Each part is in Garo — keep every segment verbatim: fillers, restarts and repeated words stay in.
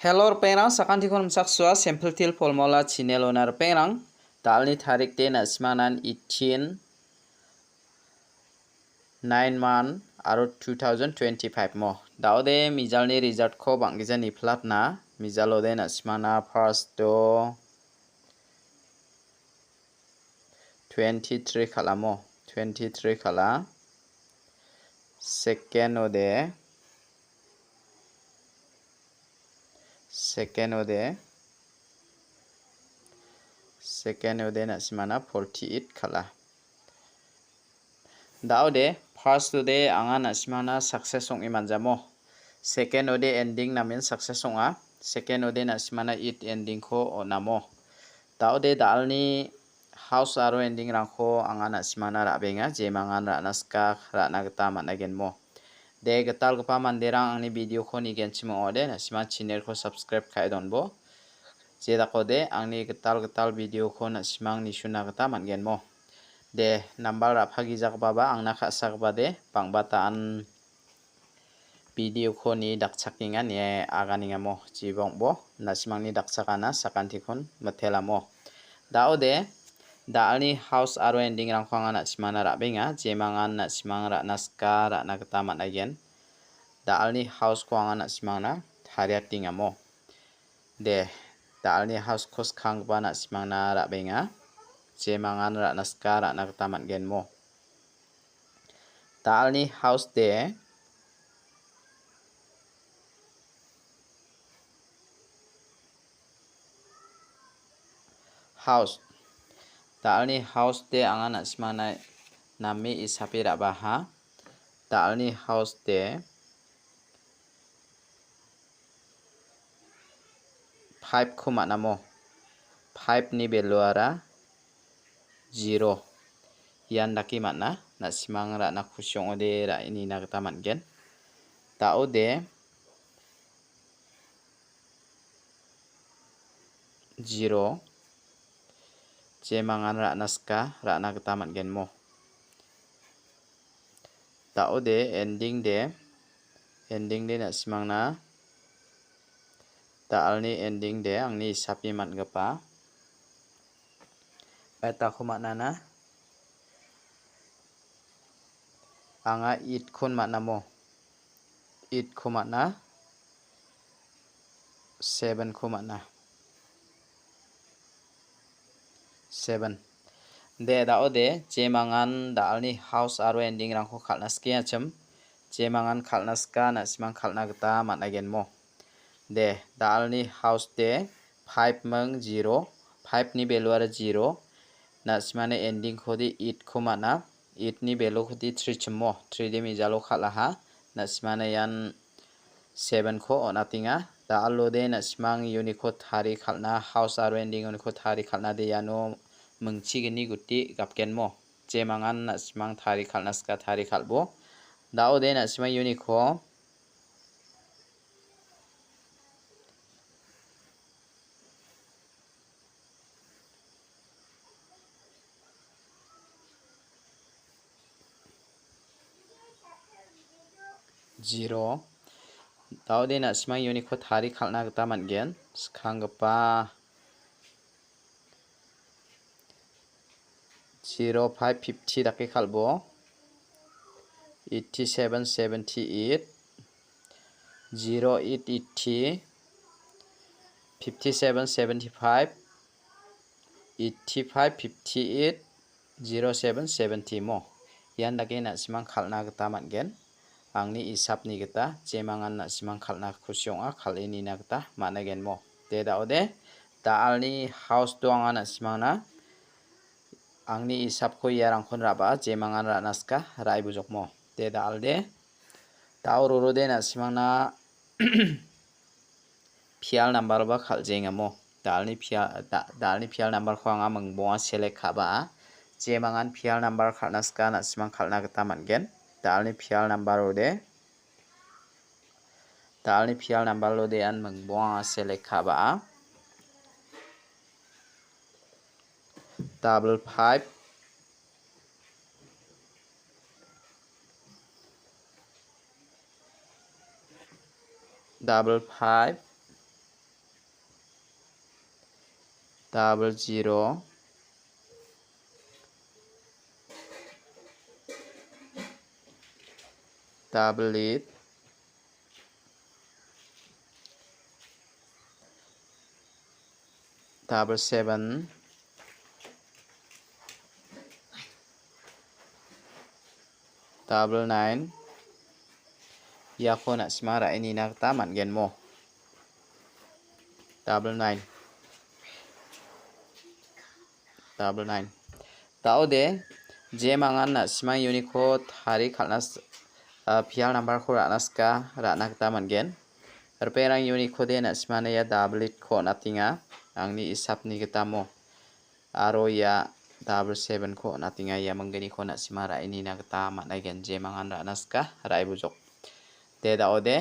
Hello, ripengrang, sakantikon rimchaksoa, Simple Teer Formula channel-ona ripengrang. Da·alni tarik de na·simangnan eighteen nine month aro two thousand twenty-five mo. Da·ode mijalni result-ko bang·gija niplatna, mijalode na·simangna first-o twenty-three kal·amo, twenty-three kal·a. Second-ode, second-ode, second-ode na·simangna forty-eight kal·a. Da·ode, first-ode anga na·simangna success ong·e manjamo. Second-ode ending namen success ong·a. Second-ode na·simangna eight ending-ko on·amo. Da·ode da·alni house aro ending-rangko anga na·simangna ra·benga, jemangan ra·na sika ra·na gita man·agenmo. De, gitalgipa manderang angni video-ko nigenchim ong·ode, na·simang channel-ko subscribe ka·e donbo. Jedakode angni gital gital video-ko na·simang nisuna gita man·genmo. De, nambal ra·pagijagipaba angna ka·sagipade bang·bata an video-ko ni dakchakenga ine aganengamo. Jibongbo, na·simangni dakchakana sakantikon mitelamo. Da·ode, da·alni house aro ending-rangko anga na·simangna ra·benga, jemangan na·simang ra·na sika ra·na gita man·aigen. Da·alni house-ko anga na·simangna tariatengamo. De, da·alni house-ko skanggipa na·simangna ra·benga, jemangan ra·na sika ra·na gita man·genmo. Da·alni house de, house. Da·alni house de anga na·simangna name isape ra·baha. Da·alni house de five-ko man·amo. Five-ni value-ara zero. Ian dake man·a, na·simang ra·na kusi ong·ode ra·e nina gita man·gen. Da·ode zero, jemangan ra·na sika ra·na gita man·genmo. Da·ode ending de, ending de na·simangna da·alni ending de angni isapi man·gipa. Betako man·ana. Anga eight-kon man·amo. Eight-ko man·a. Seven-ko man·a. Seven. De, da·ode, jemangan da·alni house aro ending-rangko kal·na skiachim. Jemangan kal·na sika, na·simang kal·na gita man·agenmo. De, da·alni house de, five ming zero, five-ni value-ara zero. Na·simani ending-kode eight-ko man·a. Eight-ni value-kode three chimo. Three de mijalo kal·aha. Na·simani ian seven-ko on·atenga. Da·alode na·simang uniko tari kal·na, house aro ending uniko tari kal·na de iano mingchigni guti gapgenmo. Jemangan na·simang tari kal·na sika tari kal·bo. Da·ode na·simang uniko zero. Da·ode na·simang uniko tari kal·na gita man·gen. Skanggipa zero five fifty dake kal·bo. Eighty seven seventy eight, zero eight eighty, fifty seven seventy five, eighty five fifty eight, zero seven seventy mo. Ian dake na·simang kal·na gita man·gen. Angni isapni gita jemangan na·simang kal·na kusi ong·a, kal·e nina gita man·agenmo. De da·ode, da·alni house-o anga na·simangna angni isapko iarangkon ra·baa jemangan ra·na sika ra·e bujokmo. De da·alde, da·o rorode na·simangna pial number-oba kal·jengamo. Da·alni pia-, da-, da·alni pial number-ko anga mingbonga select ka·ba. Jemangan pial number kal·na sika na·simang kal·na gita man·gen. Da·alni pial number-ode. Da·alni pial number-ode an mingbonga select ka·ba. Double five. Double five, double zero, double eight, double seven, double nine. Iako na·sima ra·e nina gita man·gen mo. Double nine. Double nine. Da·ode, jemangan na·simang uniko tari kal·na s-, ah, pial numberko ra·na sika, ra·na gita man·gen. Ripengrang unikode na·simana ia double eightko on·atenga, angni isapni gitamo. Aro ia double sevenko on·atenga, ia mingginiko na·sima ra·e nina gita man·aigen, jemangan ra·na sika, ra·e bujok. De da·ode,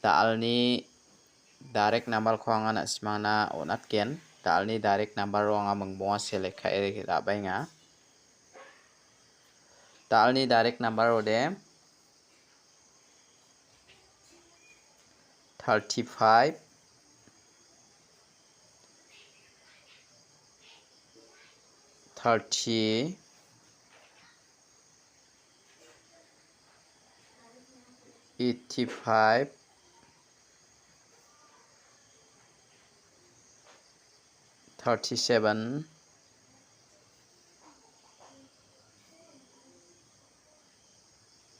da·alni direct numberko anga na·simangna on·atgen. Da·alni direct numbero anga mingbonga select ka·e ra·baenga. Da·alni direct number ode thirty-five, thirty, eighty-five, thirty-seven,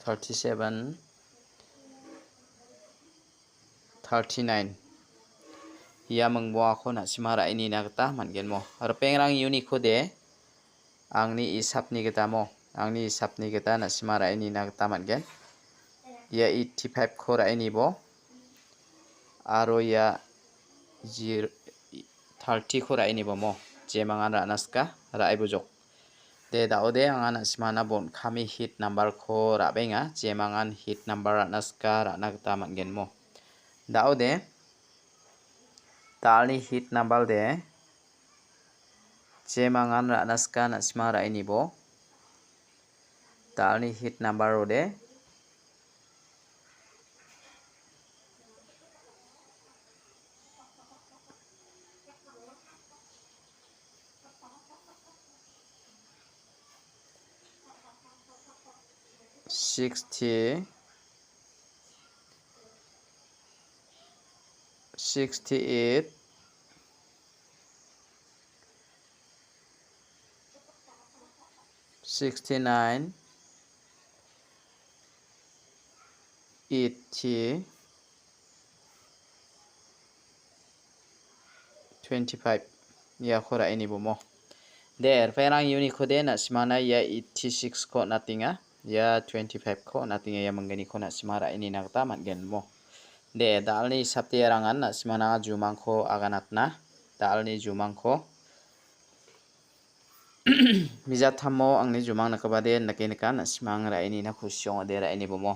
thirty-seven, thirty-nine. Ia mingbongako na·sima ra·e nina gita man·gen mo. Ripengrang unikode angni isapni gitamo, angni isapni gita na·sima ra·e nina gita man·gen. Ia eighty-fiveko ra·e nibo, aro ia zero, thirtyko ra·e nibo mo. Jemangan ra·na sika, ra·e bujok. De, da·ode anga na·simana bon kami hit numberko ra·benga, jemangan hit number ra·na sika, ra·na gita man·gen mo. Da·ode, da·alni hit number de, jemangan ra·na sika, na·sima ra·e nibo. Da·alni hit number ode sixty, sixty-eight, sixty-nine, eighty, twenty-five. Iako ra·e nibo mo. De, ripengrang unikode na·simana ia eighty-sixko on·atenga. Ia twenty-fiveko on·atenga. Ia mingginiko na·sima ra·e nina gita man·gen mo. De, da·alni hisapde rangan na·simana jumangko aganatna. Da·alni jumangko. Mijatamo angni jumang nikgipade nike nika, na·simang ra·e nina kusi ong·ode ra·e nibo mo.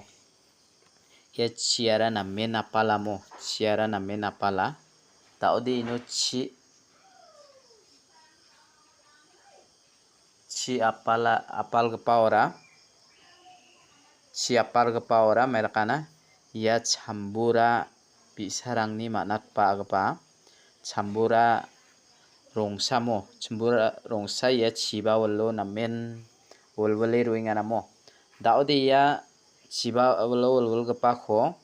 Ia chiara namen apalamo, chiara namen apala. Da·ode ino chi, chi apala, apalgipa ora. Chi apalgipa ora, maidakana ia chambura bi·sarangni man·atba agipa chambura rongsamo, chambura rongsa ia chiba wilo namen wilwile roenganamo. Da·ode ia chiba wilo wilwilgipako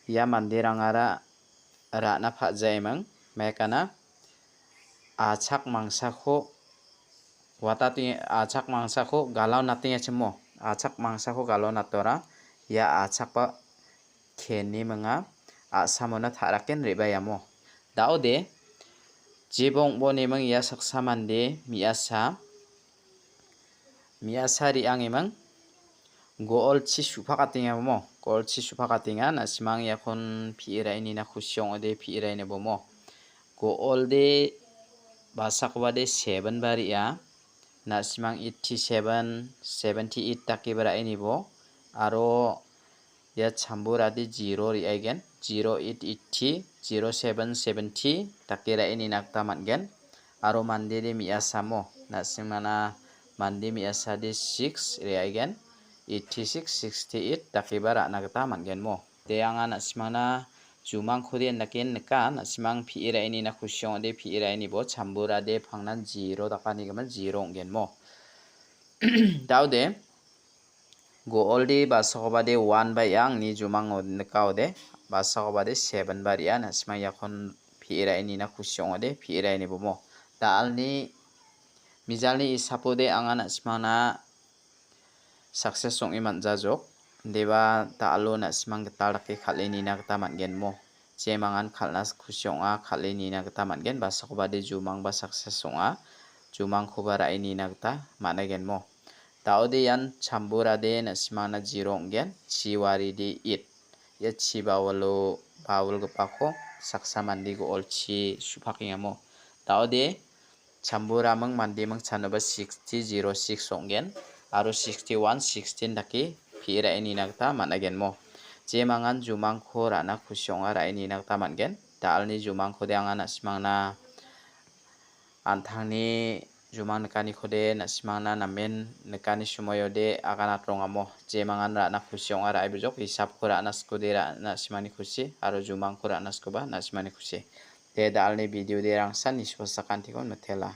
ia manderangara ra·na pa·jaeming, maikana achak mangsako watatenga, achak mangsako galao natengachimo. Achak mangsako galao natora ia achakba kenni minga a·samona ta·raken re·baeamo. Da·ode, jibong boniming ia saksa mande me·asa, me·asa re·angiming go·olchi su·pakatengamo. Go·olchi su·pakatenga, na·simang iakon pi·e ra·e nina kusi ong·ode pi·e ra·e nibo mo. Go·olde basakobade seven ba re·a. Na·simang eighty-seven, seventy-eight dakeba ra·e nibo. Aro ia chamburade zero re·aigen. Zero eight eighty, zero seven seventy dake ra·e nina gita man·gen. Aro mandede me·asamo, na·simana mande me·asade six re·aigen. Eighty-six, sixty-eight dakeba ra·na gita man·gen mo. De anga na·simana jumangkode indake nika, na·simang pi·e ra·e nina kusi ong·ode, pi·e ra·e nibo chamburade pangnan zero dakanigimin zero ong·genmo. Da·ode, go·olde basakobade one ba re·a angni jumango nikaode, basakobade seven ba re·a, na·simang iakon pi·e ra·e nina kusi ong·ode, pi·e ra·e nibomo. Da·alni, mijalni isapode anga na·simangna success ong·e man·jajok. Indeba da·alo na·simang gital dake kal·e nina gita man·genmo. Jemangan kal·na kusi ong·a, kal·e nina gita man·gen, basakobade jumangba success ong·a, jumangkoba ra·e nina gita man·agenmo. Da·ode ian chamburade na·simangna zero ong·gen, chi waride eight. Ia chi bawalo, bawalgipako saksa mande go·olchi su·pakengamo. Da·ode chamburaming mandiming chanoba sixty zero six ong·gen aro sixty one sixteen dake pi·e ra·e nina gita man·agenmo. Jemangan jumangko ra·na kusi ong·a ra·e nina gita man·gen. Da·alni jumangkode anga na·simangna an·tangni jumang nikanikode na·simangna namen nikani somoiode aganat rongamo. Jemangan ra·na kusi ong·a ra·e bijok, hisapko ra·na sikode ra-, na·simani kusi aro jumangko ra·na sikoba na·simani kusi. De da·alni videode rangsan nisupasakantikon mitela.